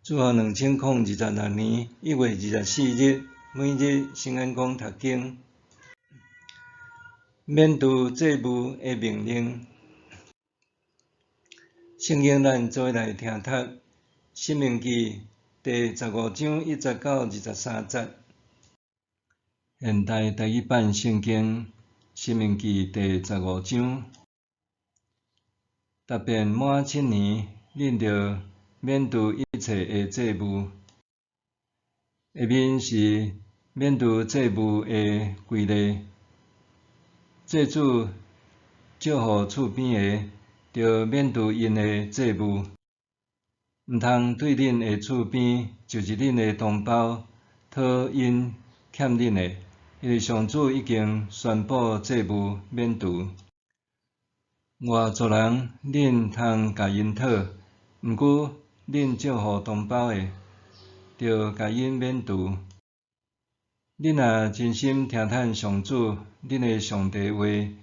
主後2026年1月24日，每日聖恩講讀經，免除祭物的命令。聖經咱做伙來聽讀《申命記》第15章1節到23節。現代台語版聖經《申命記》第十五章，逐遍滿七年，恁著免除一切的祭物。下面是免除祭物的規例。祭主祝予厝邊的，著免除𪜶的祭物。毋通對恁的厝邊，就是恁的同胞，討𪜶欠恁的，因為上主已經宣布祭物免除。外族人恁通共𪜶討，毋過恁祝予同胞的，著共𪜶免除。恁若真心聽趁上主恁的上帝話，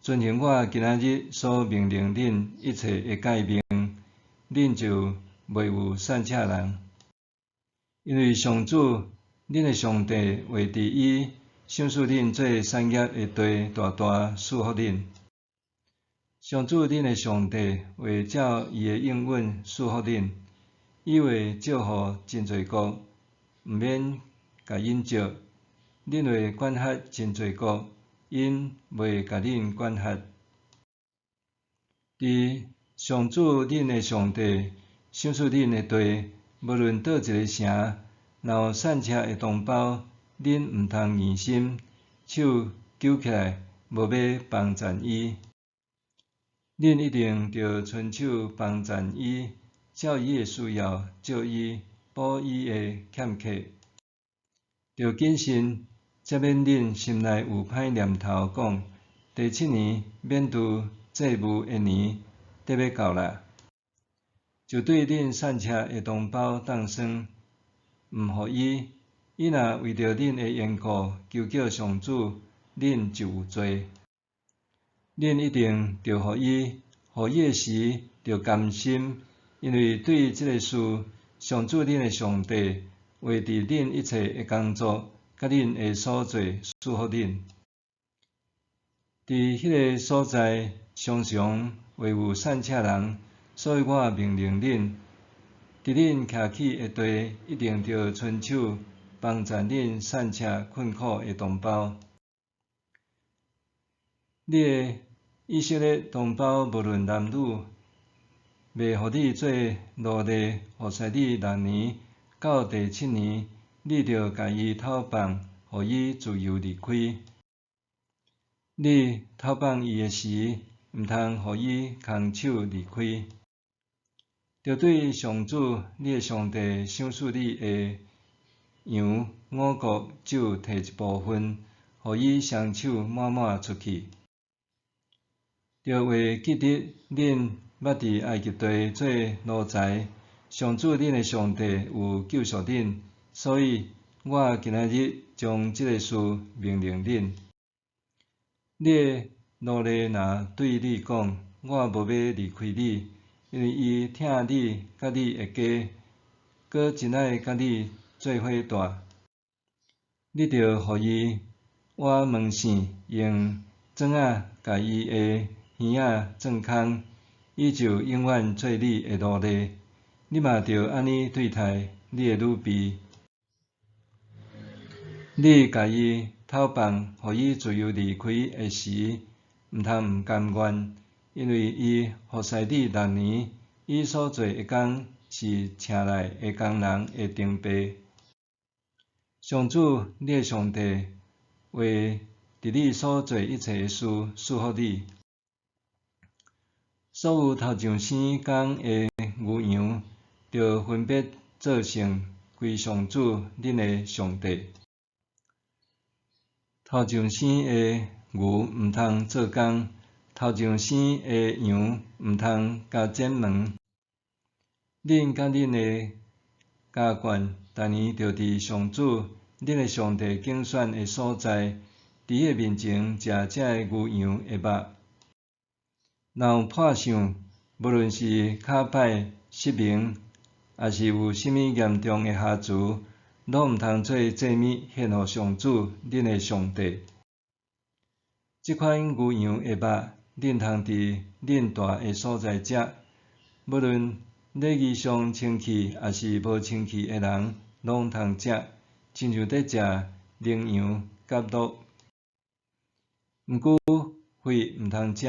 遵行我今仔日所命令恁一切的誡命，恁就袂有散赤人。因為上主恁的上帝會佇伊賞賜恁做產業的地大大賜福恁。上主恁的上帝會照伊的應允賜福恁，伊會祝予真濟國，毋免共𪜶借；恁會管轄真濟國，𪜶袂共恁管轄。佇上主恁的上帝賞賜恁的地，無論佗一个城，若有散赤的同胞，恁毋通硬心，手揪起來，無欲幫贊伊。恁一定著伸手幫贊伊，照伊的需要，借伊，補伊的欠缺。著謹慎，才免恁心內有歹念頭，講：第七年免除祭物的年得欲到啦，就對恁散赤的同胞動酸，毋予伊。伊若為著恁的緣故求叫上主，恁就有罪。恁一定著予伊，予伊的時著甘心，因為對這个事，上主恁的上帝會佇恁一切的工作，佮恁的所做賜福恁。佇彼个所在，常常會有散赤人，所以我命令恁，佇恁徛起的地，一定著伸手幫贊恁散赤困苦的同胞。你的以色列同胞無論男女，袂予你做奴隸，服侍你六年，到第七年，你著共伊透放，予伊自由離開。你透放伊的時，毋通予伊空手離開。著對上主你的上帝賞賜你的羊、五穀酒提一部分，予伊雙手滿滿出去。著會記得恁捌佇埃及地做奴才，上主恁的上帝有救贖恁，所以我今仔日將這个事命令恁。你的奴隸若對你講：我無欲離開你，因為伊疼你佮你的家，閣真愛佮你做伙蹛，你著予伊倚門線，用鑽仔共伊的耳仔鑽空，伊就永遠做你的奴隸。你嘛著按呢對待你的女婢。你共伊透放，予伊自由離開的時，毋通毋甘願，因為伊服侍你六年，伊所做的工是埕內的工人的等倍。上主你的上帝會佇你所做一切的事賜福你。所有頭上生公的牛羊，著分別做聖歸上主恁的上帝。頭上生的牛毋通做工，頭上生的羊毋通共剪毛。恁佮恁的家眷，逐年著佇上主恁的上帝揀選的所在，佇伊的面前食這个牛羊的肉。若有破相，無論是跤擺失明，抑是有啥物嚴重的瑕疵，攏毋通做祭物獻予上主恁的上帝。這款牛羊的肉，恁通佇恁蹛的所在食，無論禮儀上清氣抑是無清氣的人，攏通食，親像咧食羚羊佮鹿。毋過血毋通食，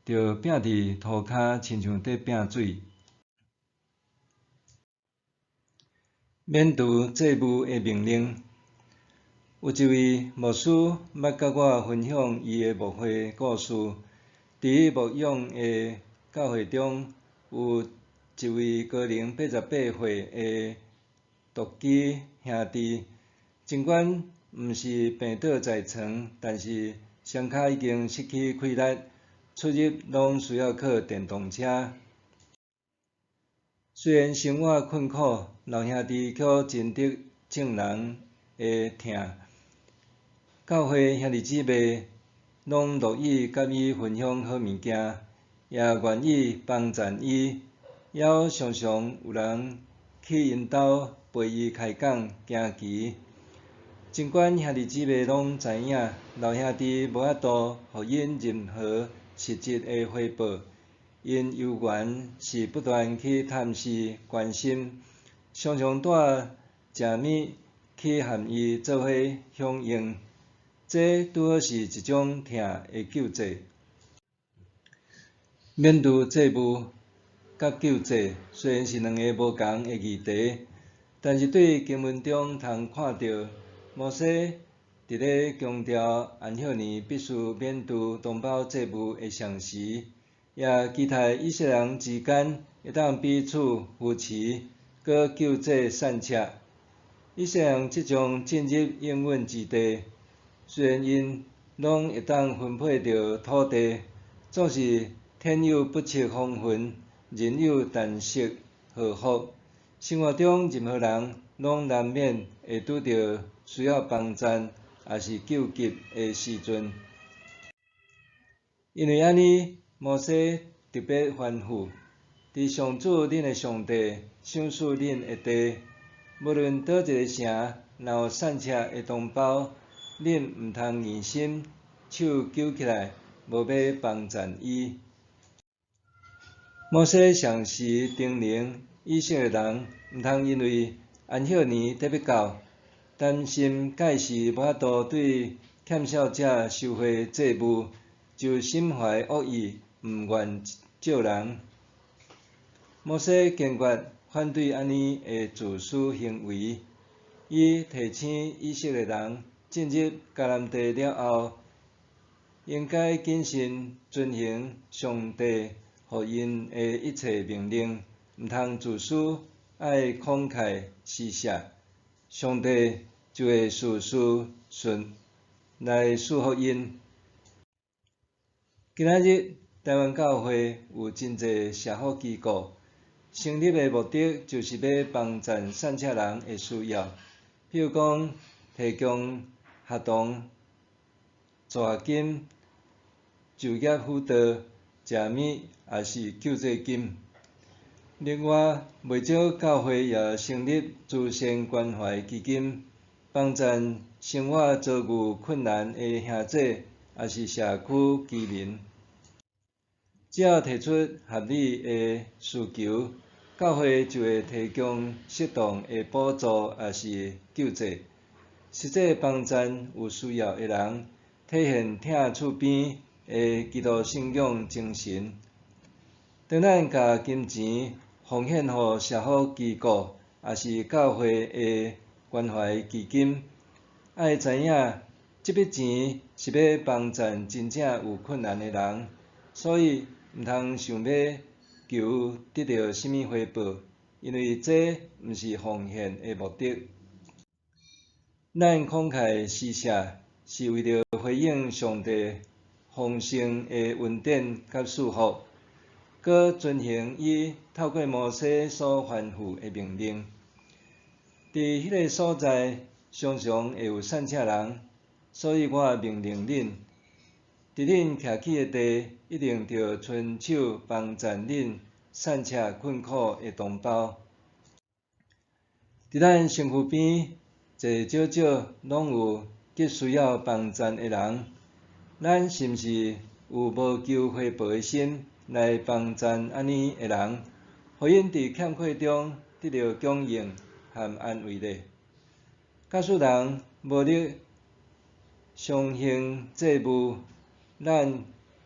著拚佇塗跤，親像咧拚水。免除祭物的命令。有一位牧師捌佮我分享伊的牧會故事。佇伊牧養的教會中，有一位高齡88歲的獨居兄弟，儘管毋是病倒在床，但是雙跤已經失去氣力，出入攏需要靠電動車。雖然生活困苦，老兄弟卻真得眾人的疼。教會兄弟姊妹攏樂意佮伊分享好物件，也願意幫贊伊，猶常常有人去𪜶兜陪伊開講行棋。儘管兄弟姊妹攏知影老兄弟無法度予𪜶任何實質的回報，𪜶猶原是不斷去探視關心，常常帶食物去和伊做伙享用。這拄好是一種疼的救濟。免除債務佮救濟雖然是兩个無仝的議題，但是對經文中通看著，摩西佇咧強調安息年必須免除同胞債務的同時，也期待以色列人之間會當彼此扶持，閣救濟散赤。以色列人即將進入應允之地，雖然𪜶攏會當分配著土地，總是天有不測風雲，人有旦夕禍福。生活中任何人攏難免會拄著需要幫贊，抑是救急的時陣。因為按呢，摩西特別吩咐，佇上主恁的上帝賞賜恁的地，無論佗一個城，若有散赤的同胞，恁毋通硬心，手揪起來，無欲幫贊伊。摩西同時叮嚀以色列人，毋通因為安息年得欲到，擔心屆時無法度對欠少者收回債務，就心懷惡意，毋願借人。摩西堅決反對按呢的自私行為，伊提醒以色列人進入迦南地了後，應該謹慎遵行上帝予𪜶的一切命令，毋通自私，愛慷慨施捨，上帝就會事事順來賜福𪜶。今仔日台灣教會有真濟社福機構，成立的目的就是欲幫贊散赤人的需要，比如講提供學童助學金、就業輔導、食物，抑是救濟金。另外，袂少教會也成立慈善關懷基金，幫贊生活遭遇困難的兄姊，抑是社區居民。只要提出合理的需求，教會就會提供適當的補助，抑是救濟，實際幫贊有需要的人，體現疼厝邊的基督信仰精神。當咱共金錢奉獻予社福機構，抑是教會的關懷基金，愛知影這筆錢是欲幫贊真正有困難的人，所以毋通想欲求得著啥物回報，因為這毋是奉獻的目的。咱慷慨施捨，是為著回應上帝豐盛的恩典佮賜福，閣遵行伊透過摩西所吩咐的命令。佇彼个所在，常常會有散赤人，所以我命令恁，佇恁徛起的地，一定著伸手幫贊恁散赤困苦的同胞。佇咱身軀邊，濟濟少少攏有急需要幫贊的人，咱是毋是有無求回報的心來幫贊按呢的人，予𪜶佇欠缺中得著供應和安慰呢？假使人無力償還債務，咱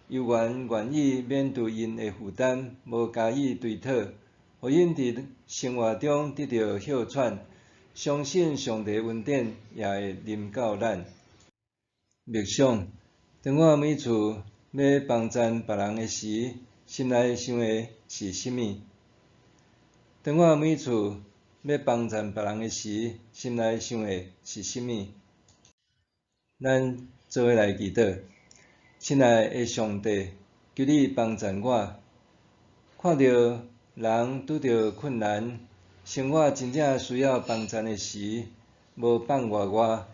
猶原願意免除𪜶的負擔，無加以追討，予𪜶佇生活中得著歇喘，相信上帝恩典也會臨到咱。默想，當我每次欲幫贊別人的時，心內想的是啥物？當我每次欲幫贊別人的時，心內想的是啥物？咱做伙來祈禱。親愛的上帝，求你幫贊我，看著人拄著困難，生活真正需要幫贊的時，無放過我，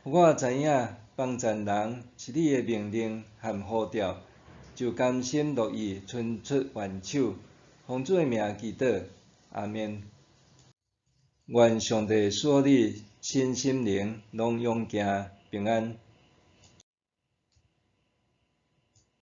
予我知影幫贊人是你的命令和呼召，就甘心樂意伸出援手，奉主的名祈禱，阿們。願上帝賜予你身心靈攏勇健平安。